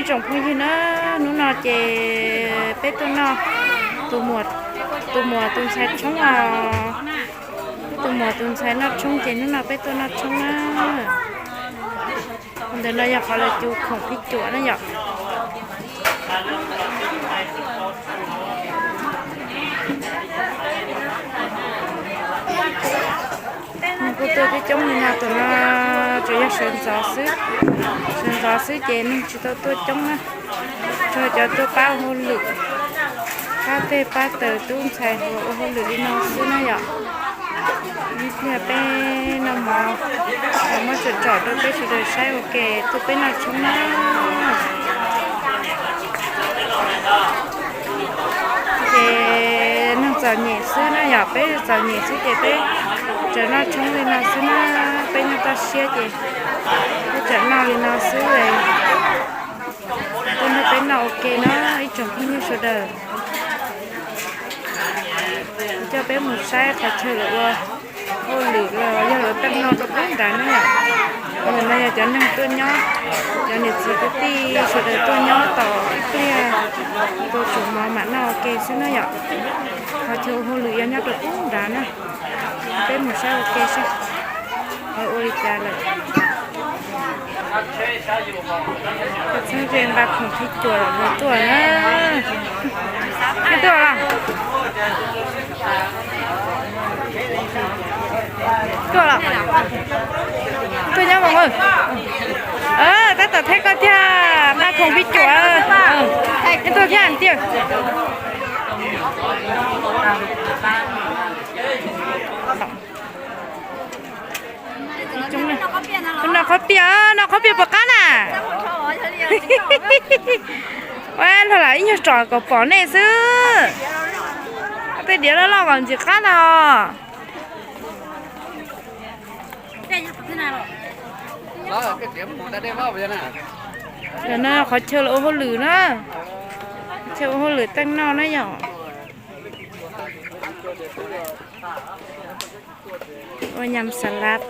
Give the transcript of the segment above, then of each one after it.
Tsoom phooj ywg na, hnub no ces peb tuaj noj tus muam, tus muam tus ntxhais tshoob os. Peb tus muam tus ntxhais noj tshoob ces hnub no peb tuaj noj tshoob na. Ntawm no yog qhov lawv cub khoom phij cuam na yom. Neeg kuj tuaj coob coob li no, tam no tsuas yog sawv ntxov xwb. Sawv ntxov xwb ces neeg tsis tau tuaj coob na. Tsuas cov tuaj pab ua hauj lwm, pab tej pab taws tub ntxhais hluas ua hauj lwm li no xwb na yom. Ib pliag peb noj mov, muab tsom tsom rau peb sawv daws saib ua ke, tuaj peb noj tshoob na. Ces neeg txom nyem xwb na yom, peb txom nyem xwb ces peb tseem noj tshoob li no xwb na. Peb nyob toj siab ces peb tseem noj li no xwb. Tuaj nrog peb noj ua ke na ib tsoom phooj ywg sawv daws. Coj peb mus saib qhov chaw lawv ua hauj lwm los yog lawv teej no rau pub nrad na yom. Ntawm no yog cov neeg tuaj nyob, cov niam txiv kwv tij sawv daws tuaj nyob tos ib pliag, tua tsum mov mam noj ua ke xwb na yom. Qhov chaw ua hauj lwm yog nyob rau pub nrad na. Peb mus saib ua ke seb lawv ua li cas lawm. Txheeb ze nqa khoom phij cuam los tuaj na. Tuaj los, tuaj los, tuaj nyob vos. Tab tom thaij koj thiaj nqa khoom phij cuam. Tuaj thiab tiag. Noj qhob pias, noj qhob pias puas qab na? Ua luag lam ib nyuag tsom kom pom nej xwb. Tej diav loj loj kom ntxim qab na. Ntawm no qhov chaw lawv ua hauj lwm na, chaw ua hauj lwm teej no na yom. Ua nyam xas lav,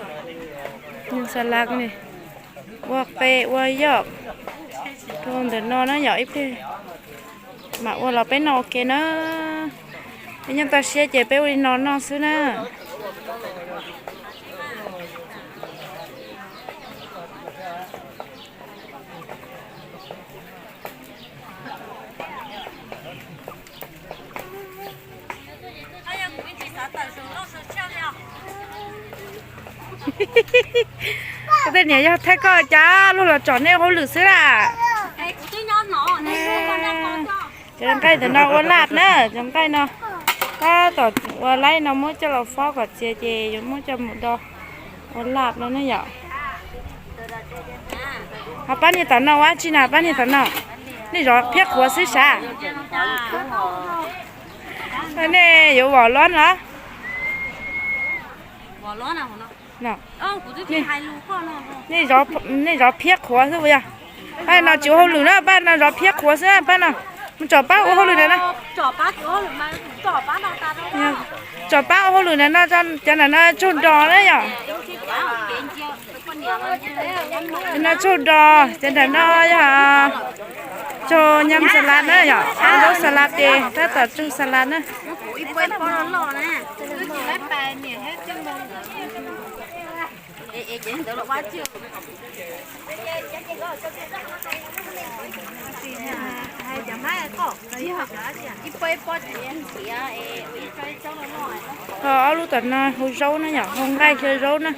nyam xas lav ne, ua qe ua yoj rau ntawm no na yom. Ib pliag mam ua los peb noj ua ke na. Peb nyob toj siab ces peb ua li no noj xwb na. Tej niam yog thaij koj cas luag los tsom nej hauj lwm xwb lawm. Cov nqaij ntawm no ua laj na, cov nqaij no tab tom ua laib no muab coj los fob kom txias ces yuav muab coj mus do ua laj no ne yom. Ho pab niag tom no ua dab tsi na, pab niag tom no? Nej zov phiab qhuav xwb sav? Nej yuav vom los los? Nej zov phiab qhuav xwb puas yog? Pab no tsis ua hauj lwm na, pab no zov phiab qhuav xwb, pab no. Mus tsom pab ua hauj lwm ntawm no. Tsom pab ua hauj lwm ntawm no, cov ntawm no tsaug dos na yom. Cov no tsaug dos, cov ntawm no yog tsaug nyam xas lav na yom, zaub xas lav ces tab tom tsaug xas lav na. Ho ob lub tom no hau zaub na yom, hau nqaij xyaw zaub na.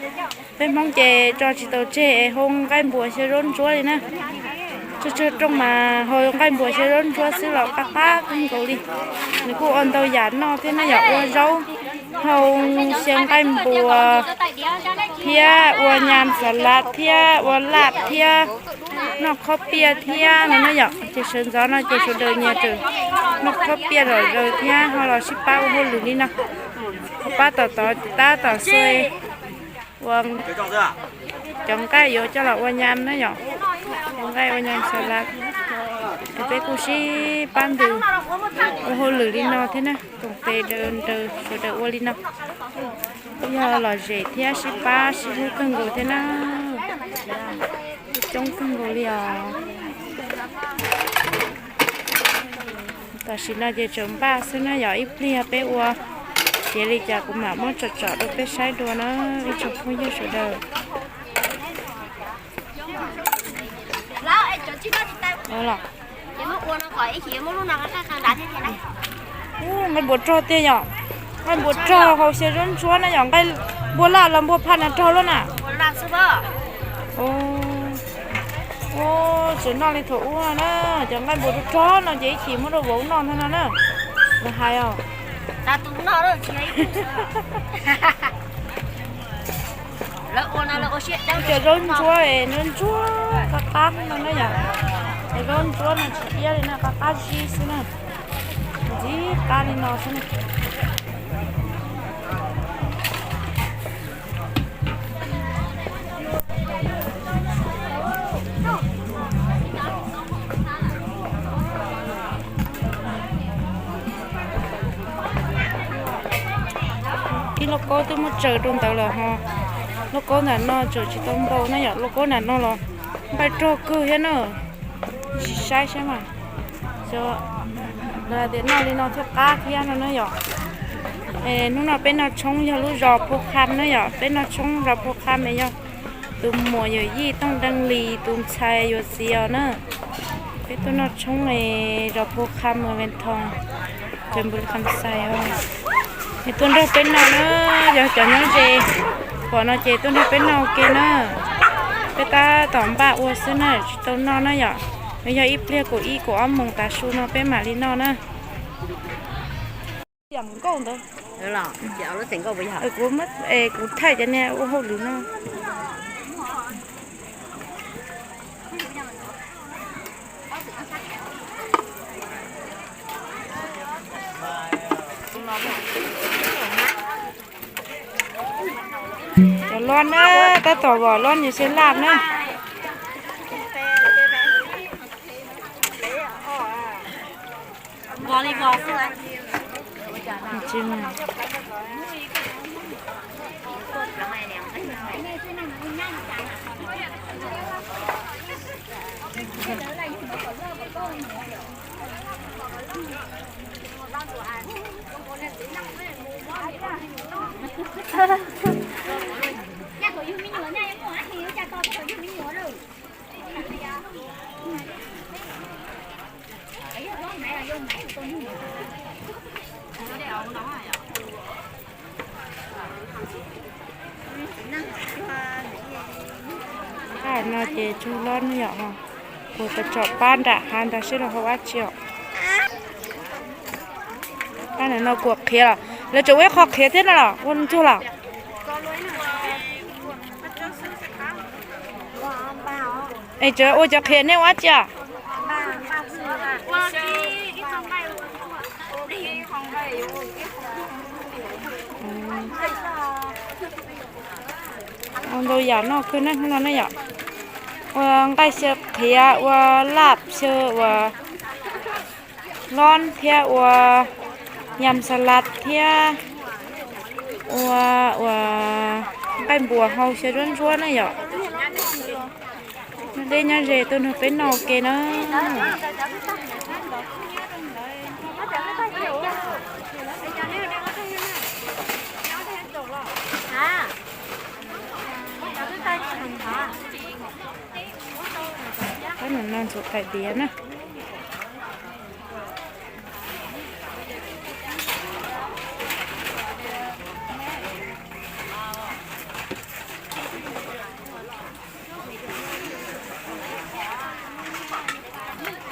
Peb Hmoob ces tso tsis tau tseg es hau nqaij npua xyaw zaub ntsuab li na. Tsawg tsawg rooj mas hau nqaij npua xyaw zaub ntsuab xwb los qab qab kawg nkaus li. Nws kuj ua ntau yam noj thiab na yom, ua zaub, hau xyaw nqaij npua thiab ua nyam xas lav thiab ua laj thiab noj khob pias thiab no na yom. Ces sawv ntxov no ces sawv daws nyias noj khob pias zom zaws thiab ho los sib pab ua hauj lwm li no. Ho pab tom tod tab tom xuas ua cov nqaij yuav coj los ua nyam na yom. Cov nqaij ua nyam xas lav. Ces peb kuj sib pab ntws ua hauj lwm li no thiab na, koom tes daws sawv daws ua li no. Kuj yog lom zem thiab sib pab sib hlub kawg nkaus thiab na. Coob kawg nkaus li os. Tam sim no ces tseem npaj xwb na yom, ib pliag peb ua tiav li cas kuv mam muab tsom tsom rau peb saib dua na ib tsoom phooj ywg sawv daws. Nqaij npua rog tiag yom, nqaij npua rog hau xyaw zuab ntsuab na yom, nqaij npua laj los npua phaj no rog luaj na. Tseem noj li thaum ub na, cov nqaij npua rog rog no ces ib chim muab rau vauv noj ntag no na. Nws hais os. Cov zaub ntsuab es ntsuab ntsuab qab qab no na yom. Cov zaub ntsuab no tsis iab li na, qab qab zib xwb na. Ntxim qab li no xwb na. Ib lauj kaub twb muab tsaws rau ntawd lawm ho. Lauj kaub ntawm no tseem tsis tau npau na yom, lauj kaub ntawm no los nqaij rog kawg thiab na. Sim saib saib mas. Lawv hais tias noj li no thiaj qab thiab no na yom. Hnub no peb noj tshoob yog lub zos Phu Kham na yom, peb noj tshoob zos Phu Kham es yog tus muam Yawm Yij Tooj Deej Lis tus ntxhais yuav txiv os na. Peb tuaj noj tshoob zos Phu Kham Ves Thoos, Ves Npus Kham Xais os. Es tuaj nrog peb noj na, yog cov nyob ze pom no ces tuaj nrog peb noj ua ke na. Peb tab tom npaj ua xwb na, tsis tau noj na yom. Nws yog ib pliag kaum ib kaum ob moos tav su no peb mam li noj na. Nkauj ntawd. Kuv, kuv thaij cov niag ua hauj lwm no. Cov lob na, tab tom vom lob nws se laj na. Pab no ces tsuag lob ne yom, kuv tau tsom pab nram hav ntag seb los hau dab tsi os. Pab ntawm no kuam qhiav los, lawv tseem ua ib qho qhiav thiab no los ua ntsuag los. Es tseem ua cov qhiav nej ua dab tsi os? Ua ntau yam noj kawg na hnub no ne yom. Ua nqaij xyaw qhiav, ua laj xyaw, ua lob thiab ua yam xas las thiab ua, ua nqaij npuas hau xyaw zuab ntsuab na yom. Nyob deb nyob ze tuaj nrog peb noj ua ke na. Pab no ntxuav tais diav na.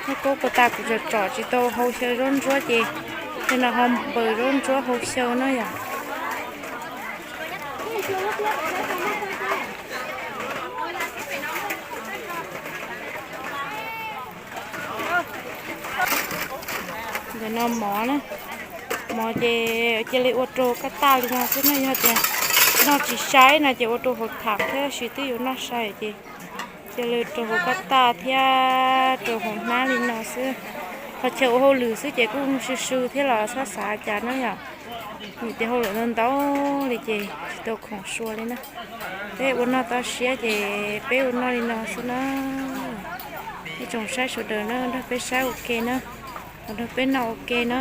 Noj kub puas tas kuv tsom tsom tsis tau hau xyaw zaub ntsuab ces, ces no ho npaws zaub ntsuab hau xyaw na yom. Ntawm no mov na, mov ces cia li ua rau kab taj li no xwb na, yog tias noj tsis sai no ces ua rau hauv tham thiab, tab sis twb yuav noj sai ces cia li rau hauv kab taj thiab rau hauv hnab li no xwb. Qhov chaw ua hauj lwm xwb ces kuj swm swm thiab los txhob xav cas na yom. Vim tias hauj lwm ntau ntau li ces tsis tau khoom sua li na. Peb ua noj toj siab ces peb ua noj li no xwb na. Ib tsoom saib sawv daws na, nrog peb saib ua ke na. Los nrog peb noj ua ke na.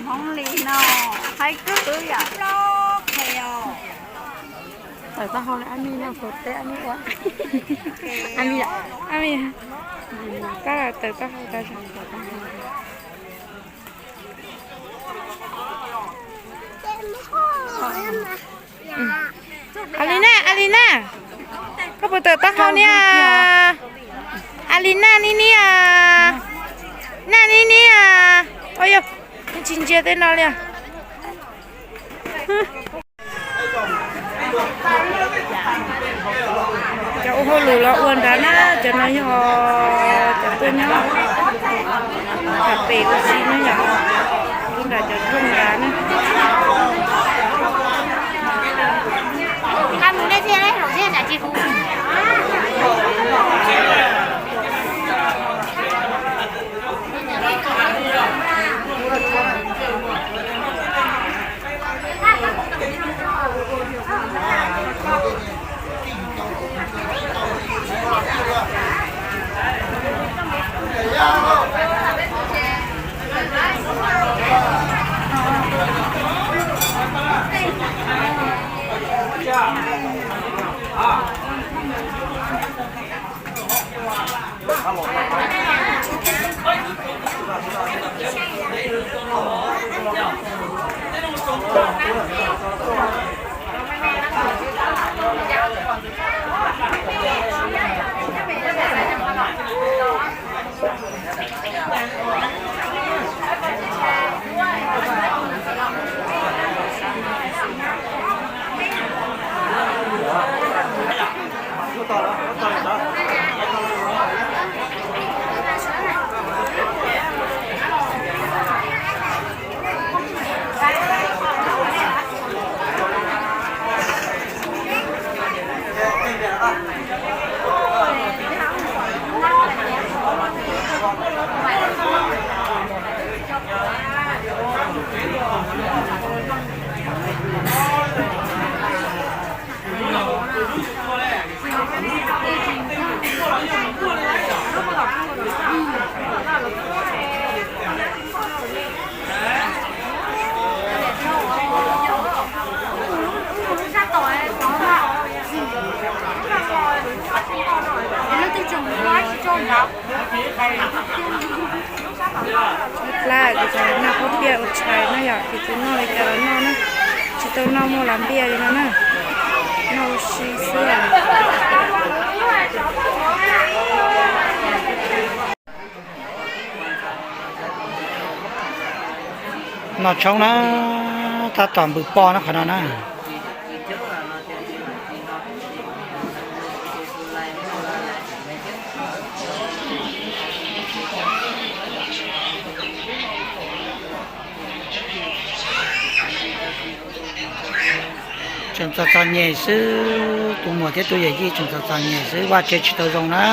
Hmoob li no, haib kub yam. Tawm taub hau li Ab Mij no, kuv teb Ab Mij ua. Ab Mij, Ab Mij, koj tawm taub hau tau zoo tawm taub hau. Alina, Alina, koj puas tawm taub hau niam? Alina, niam niam, niam niam, ua yog tsis ntsia tej no li. Cov ua hauj lwm los ua nrad na, cov no yog cov tuaj nyob tham pem ua si na yom, ua nram cov rooj nrad na. Plab ces noj pab piaj ua tshais na yom, ces tus noj li cas los noj na, tsis tau noj muaj las npiaj li no na, noj ua si xwb. Noj tshoob na, tab tom npws poj na qhov no na. Tseem txom txom nyem xwb, tus muam thiab tus yawm yij tseem txom txom nyem xwb, vaj tsev tsis tau zoo na.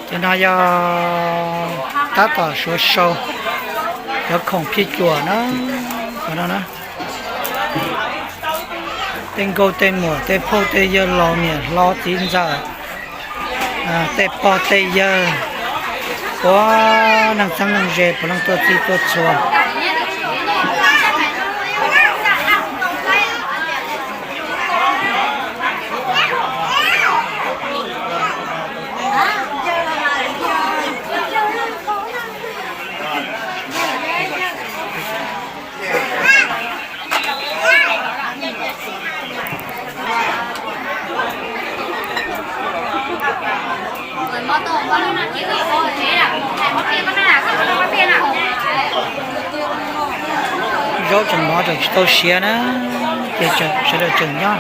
Cov no yog tab tom suav sau cov khoom phij cuam na, qhov no na. Tej nkauj tej muam tej phauj tej yawg laus niam hlob txiv ntxawm, Tej pog tej yawg, puav leej txheeb leej ze, puav leej tuaj txhij tuaj txhua. Zaub tseem mov tseem tsis tau siav na, ces sawv daws tseem nyob.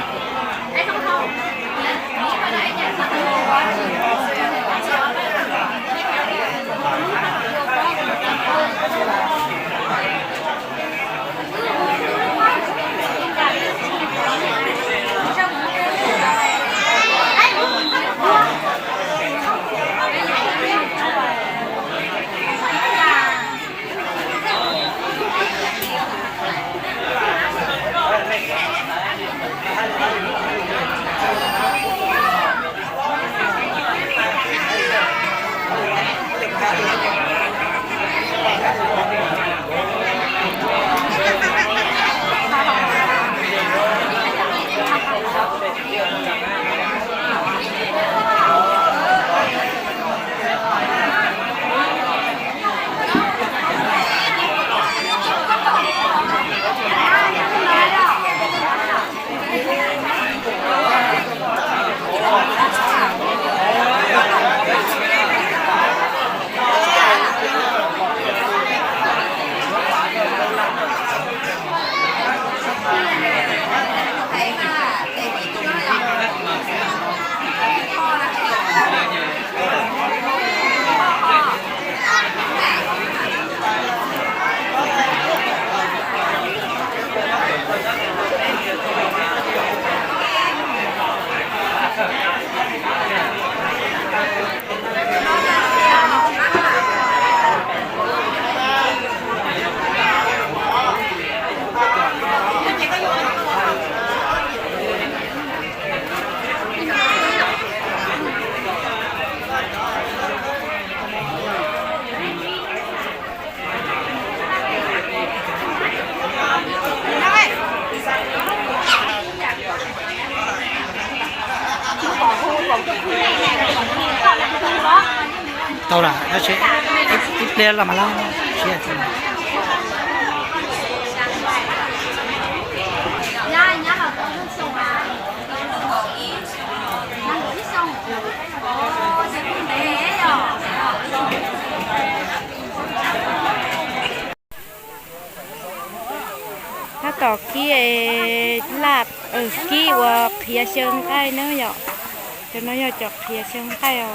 Tau lawm, ib pliag los mas lawm. Tab tom kib laj, kib ua qhiav xyaw nqaij na yom. Cov no yog cov qhiav xyaw nqaij os.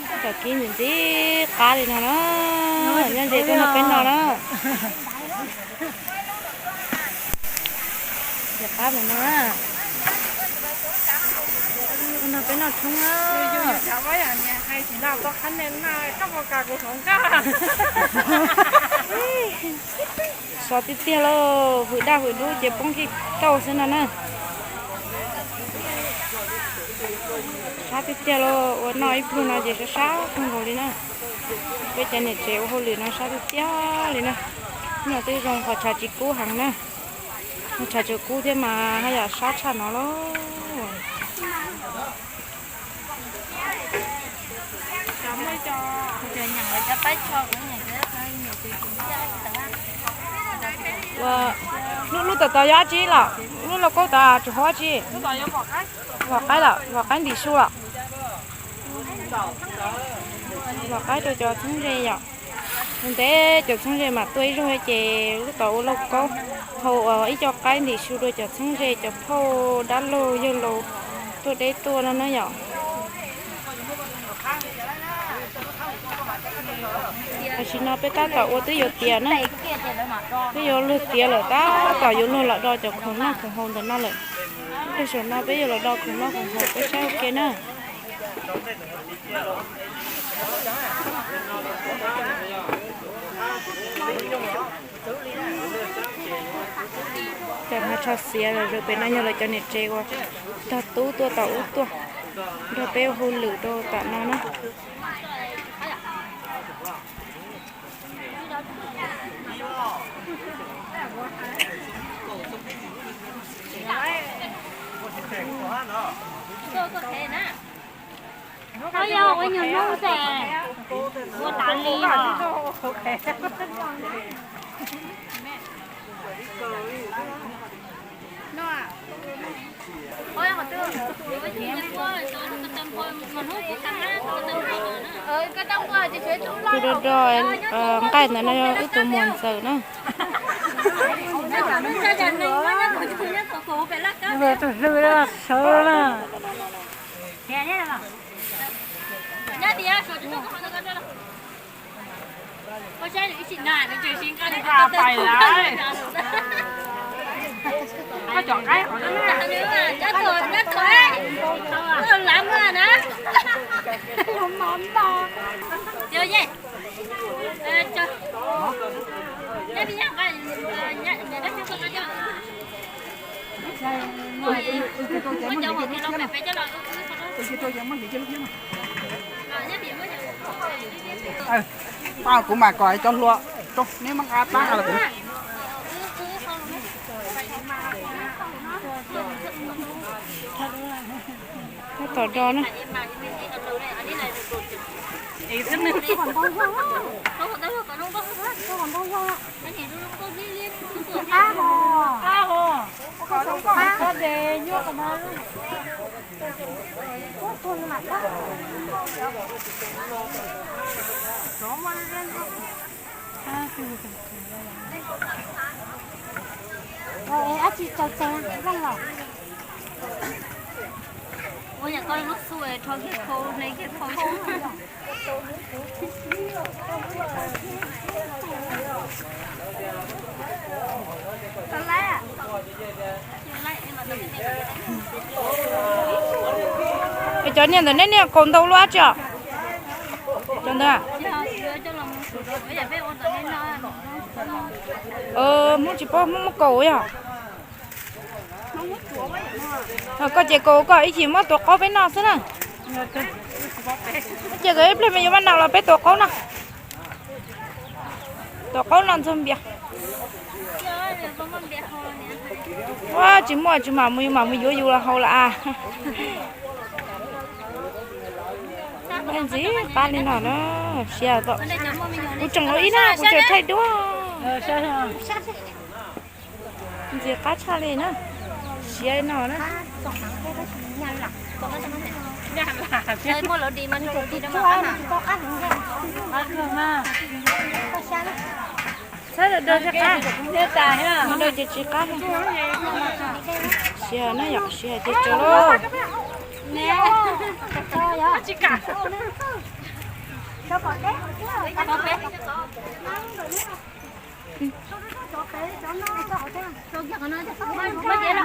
Tab tom kib ntxim ntxim qab li no na. Nyob ze tuaj nrog peb noj na. Ntxim qab mus no. Nrog peb noj tshoob na. Sov tiag tiag lauj, hwm daj hwm dub ces poob kiag kauj xwb no na. Sab tiag tiag lauj, ua noj ib pluag no ces sab sab kawg nkaus li na. Peb cov niam tsev ua hauj lwm no sab tiag tiag li na. Hnub no twb zoo qhov tshav tsis kub heev na. Tshav tsis kub thiab mas haj yam sab tshaj no lauj. Ua, lub, lub tom tod yog dab tsi lawm? Lub lauj kaub tod tsis haus dab tsi? Vom qaib lawm, vom qaib ntim su lawm. Vom qaib rau cov txheeb ze yom. Ntev cov txheeb ze mam tuaj ib zaug ces lub tom ua lauj kaub, haus ib co qaib ntim su rau cov txheeb ze, cov phauj dab laug yawg laus tuaj deb tuaj no na yom. Tam sim no peb tab tom ua twb yuav tiav na, twb yuav luag tiav lawm, tab tom yuav luag los do cov khoom noj khoom haus ntawm no lawm. Ib pliag saum no peb yuav los do khoom noj khoom haus peb saib ua ke na. Cov hnav tsho xiav zom zaws pem no yog lawv cov niam tsev uas tog tub tuaj tom ub tuaj. Nrog peb ua hauj lwm rau tam no na. Koj yog ua nyuag hnub xwb, ua tas li os. Tus do do nqaij ntawd no yog wb tus muam ntxawm na. Tus hlwb sawv na. Pais lawm. Koj cov qaib qhov Kuv mam kom cov hluas rau neb maj nqa tab los. Tab tom do na. Cov niag ntawd nej niag kaus ntau luaj tsi os? Cov ntawd. Hmoob tsis paub Hmoob muab kaus yog. Koj ces kaus koj ib chim muab tuav qaub peb noj xwb na. Ces ib pliag me yuav maj nam los peb tuav qaub no. Tuav qaub no ntxuag npias. Ua tsis muaj tsis mam mus, yus mam mus yuav yus los haus lawm as. Ntxiv qab li no na, siav tom. Kuv tseem ua ib na, kuv tseem thaij duab. Ntxiv qab tshaj li na, siav li no na. Txhob do do tsis qab, do ces tsis qab. Siav na yom, siav ces tso lauj.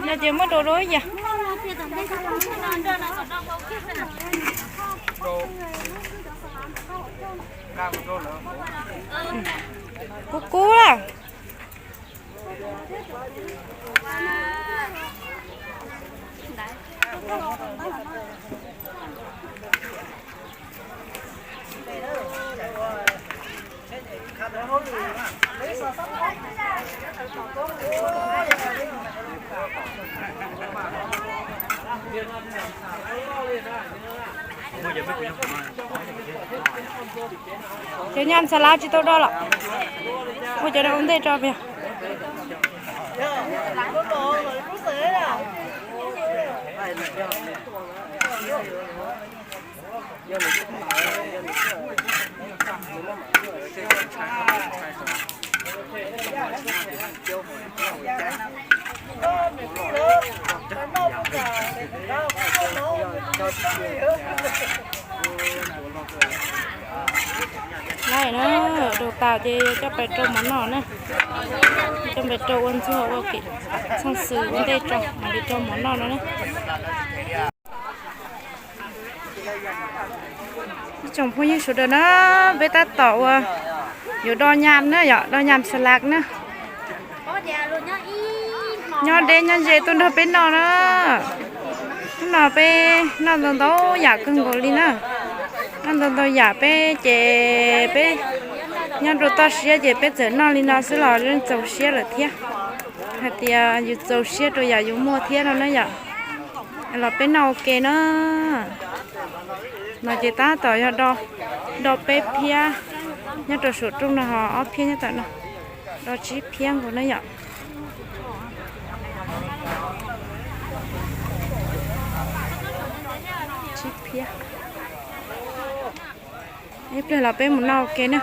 Yog ces muab rau rau ib yam. Kub kub a. Cov nyaj xas lav tsis tau do los, ua cov no ua ntej tso pes. Laij na, rau tas ces coj pais rau mov noj na. Coj pais rau ua ntxuag ua kev txheej xwm ua ntej tso mam li rau mov noj no na. Ib tsoom phooj ywg sawv daws na, peb tab tom ua yuav do nyam na yom, do nyam xas lav na. Nyob deb nyob ze tuaj nrog peb noj na. No peb noj ntau ntau yam kawg nkaus li na. Noj ntau ntau yam peb ces peb nyob rau toj siab ces peb txawm noj li no xwb los yeej txaus siab lawm thiab. Hais tias yus txaus siab rau yam yus muaj thiab no na yom. Los peb noj ua ke na. No ces tab tom yog do peb phiab nyob rau saum rooj no ho ob phiab nyob tom no. Do tsib phiab nkaus na yom. Tsib phiab. Ib pliag los peb mus noj ua ke na.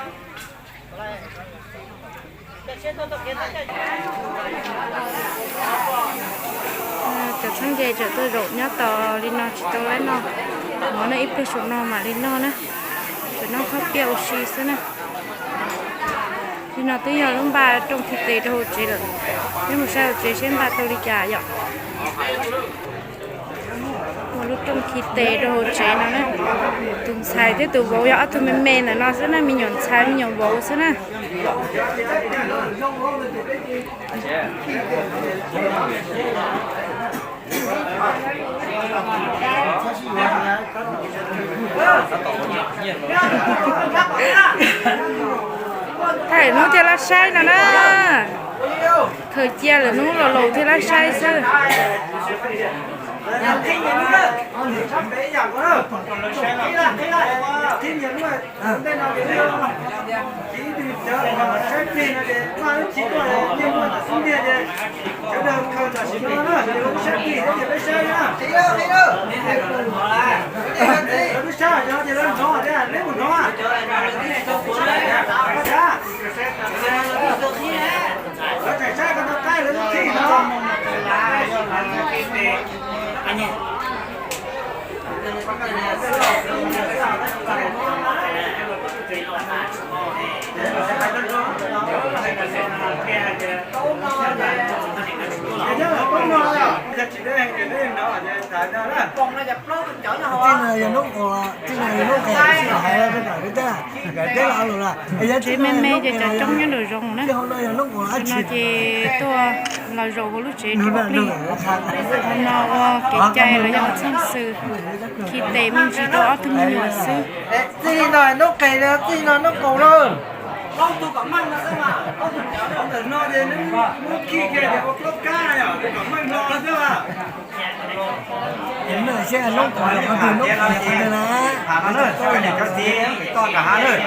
Cov txheeb ze tseem tuaj zaum nyob tos li no tsis tau lawv noj. Mov no ib pliag saum no mam li noj na. Tseem noj khob piaj ua si xwb na. Li no twb yog lub npaj rooj khi tes rau hauv tsev lawm. Peb mus saib hauv tsev seb npaj tau li cas yom. Ua lub rooj khi tes rau hauv tsev no na. Tus ntxhais thiab tus vauv yog ob tug me me ntawm no xwb na, me nyuam ntxhais me nyuam vauv xwb na. Thaum hnub thiaj lab saib no na. Khaws cia lawm hnub los laus thiaj lab saib xwb. Txij no yog hnub, txij no yog hnub nqis, txij no yog hnub nqis hais rau koj li ntag, teb los lus lawm. Tsev me me ces cov coob nyob nraum zoov na. Tus no ces tuaj los zaum hauv lub tsev rau plig. Tus no ua kev cai los yog ua txheej xwm, khi tes me ntsis rau ob tug me nyuam xwb. Txij no hnub nqis, txij no hnub nqus lawm. Hnub nqis, hnub nqus na. Cov niam cov txiv toj nram hav lawm, sawv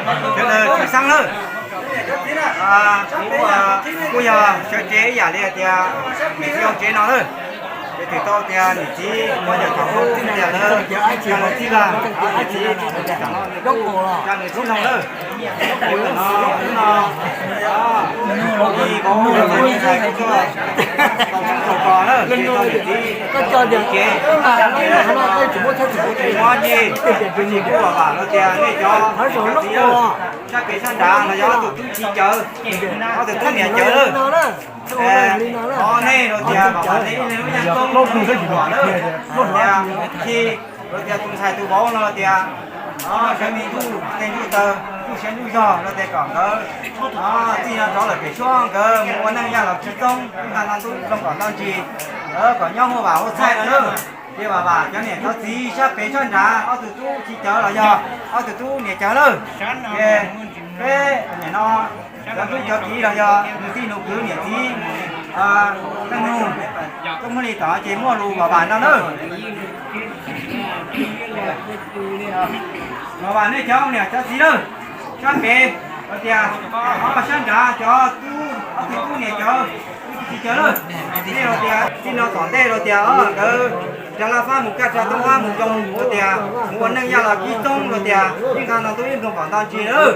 daws tsis xeeb lawm. Kuv, kuv yog sawv tsev ib yam li tias niam txiv hauv tsev no lawm. Ces twb tau tias niam txiv muab cov thaum ub tias lawv, cov lawv txij lawm, niam txiv, cov nws txij no lawm. Kuv tam no, kuv no, i, kuv ntxhais kuv tuaj tau txhoob tau kos lawm, ces tau niam txiv, ces kuv tsis muab ncig, kuv tsis kuj vam vam los tias nej cov txiv lawm, sab pem sab nrad los yog ob tug tub txiv cawv, ob tug tub niam cawv lawm. Thov nej los tias vam vam nej ib leeg lub nyaj koob, tias, los tias tus ntxhais tus vauv no los tias sawv me ntuj tej ntuj taw, ntuj siab ntuj zog los tias kom nkawd txij no rov lawm pem suab nkawd mus ua neej yaj los kib toob, nqa nto ntuj loog kom nto ntsis, kom nyob huaj vam huaj txhaij no lawm. Ces vam vam cov niam cov txiv sab pem sab nrad ob tug tub txiv cawv los yog ob tug tub niam cawv lawm. Ces peb nim no cov tub cov kiv los yog nus tij nus kwv niam txiv, leej nug, tub hmoob li tom ces muaj lus vam vam no lawm. Vam vam nej cov niam cov txiv lawm, sab pem los tias, sab nrad cov tub, ob tug tub niam cawv, tub txiv cawv lawm. Nej los tias txij no tom ntej los tias nkawd nrag laj fab mus kaj, nrag toob fab mus zoo los tias mus ua neej yaj los kib toob los tias yeej nqa nto ntuj yeej nroog kom nto ntsis lawm.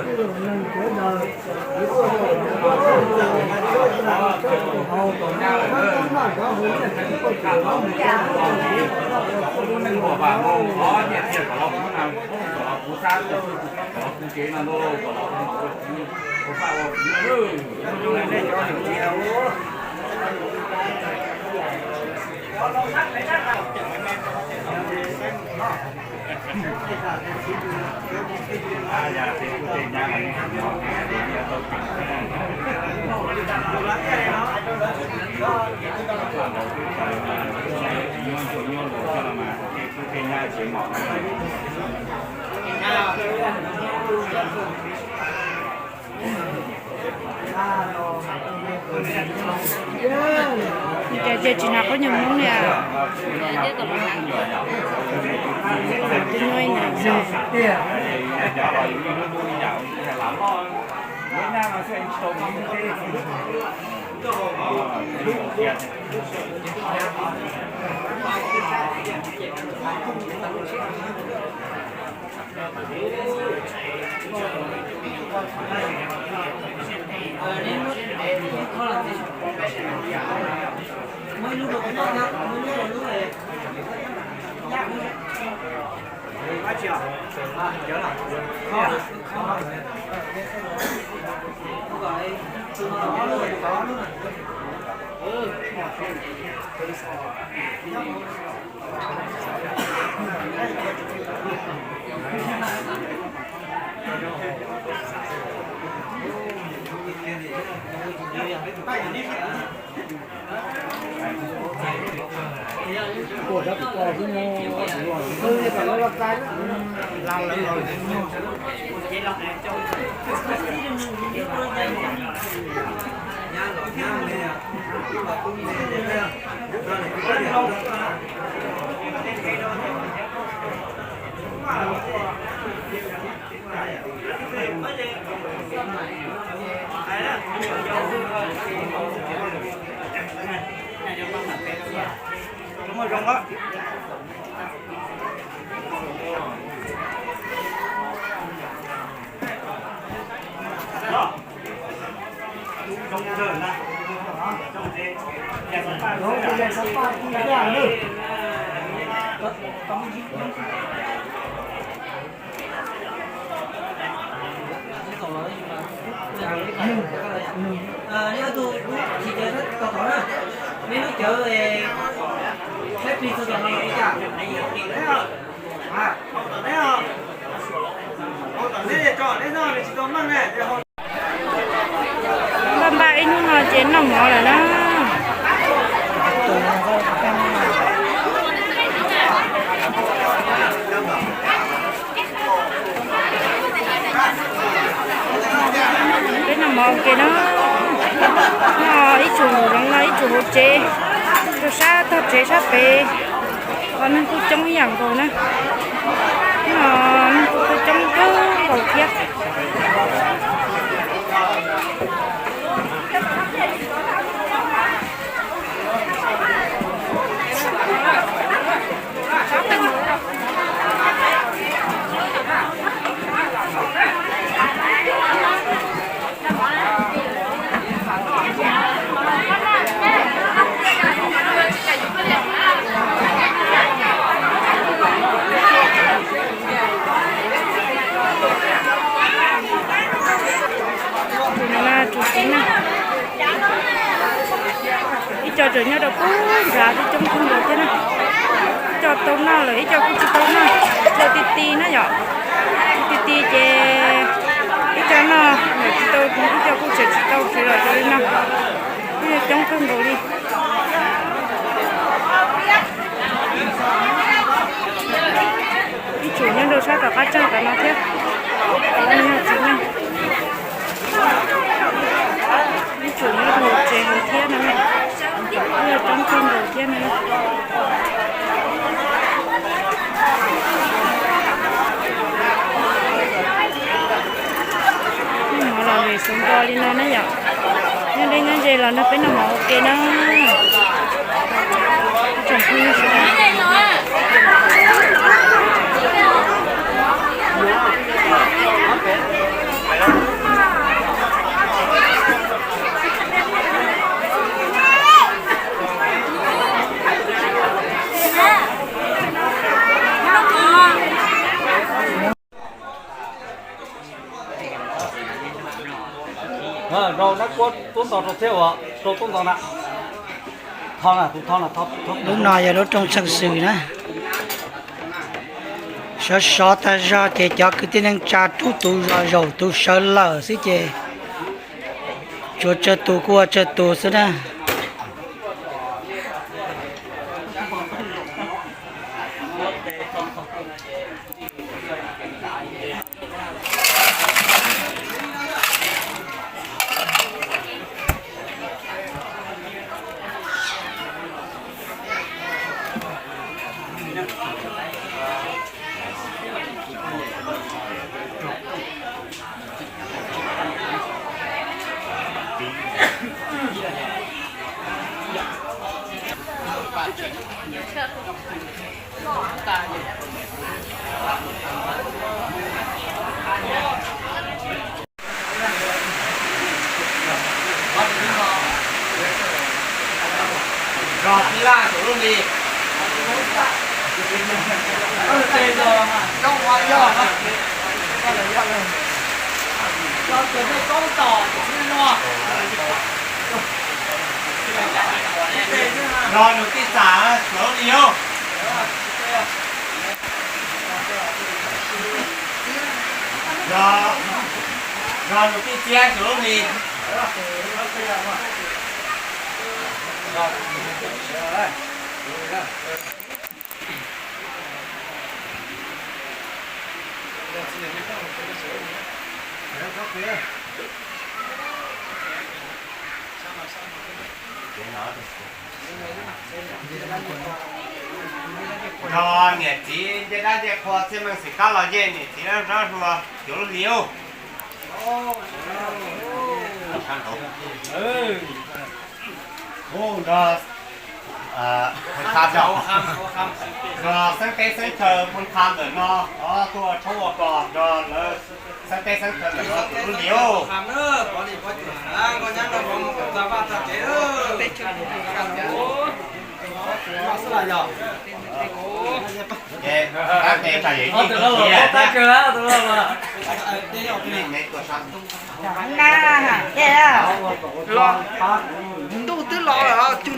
Cas ces tsis hnav qhob nyuag Hmoob li. Npaj npaj ib hnub no ces noj mov lawm na. Peb noj mov ua ke na. Noj ib tsum hauv zoov no ib tsum hauv tsev, rau sab tog tsev sab pem. Los neeg kuj coob ib yam nkaus na. Neeg kuj coob kawg nkaus thiab. Tus no na, tus txiv na. Ib co tseem nyob rau pub nrad twb coob kawg nkaus thiab na. Ib co tau noj lawm, ib co kuj tsis tau noj. Ib co ti ti na yom. Ti ti ces ib co noj lawm tsis tau, ib co kuj tseem tsis tau, tseem los li no. Kuj yog coob kawg nkaus li. Ib tsum nyob rau sab tom qab tsag tom no thiab. Ov, yog txiv neej. Ib tsum nyob rau tsev hauv thiab no. Yog coob kawg nkaus thiab no. Noj mov los lawm xov nto li no na yom. Nyob deb nyob ze los nrog peb noj mov ua ke na. Tsoom phooj ywg sawv daws. Rau nab kuab tub ntau rau thiab uas rau tub ntau na. Lub no yog lub rooj tsheej xwm na. Sov sov tag zog ces cov kwv tij neej tsa rub tus zos zaum tus sawv lawm xwb ces tsuas tsawg tus kuj ua tsawg tus xwb na. Zog tib laj saum lub hli. Zog nus tij Xam saum lub hli os. Zog, zog nus tij Txiab saum lub hli. Nrog niam txiv ncej dab ncej qhua txhiaj meej xwm kab los yej niam txiv lab zab hlua cov lub hli ub. Nrog, nrog xeeb teb xeeb chaw phooj qa ntawm no tuaj tshoob ua kos nrog lawv xeeb teb xeeb chaw ntawm no cov lub hli ub. Ces tab tes tsam yawm yij thiab. Ntuj twb los lawm, cug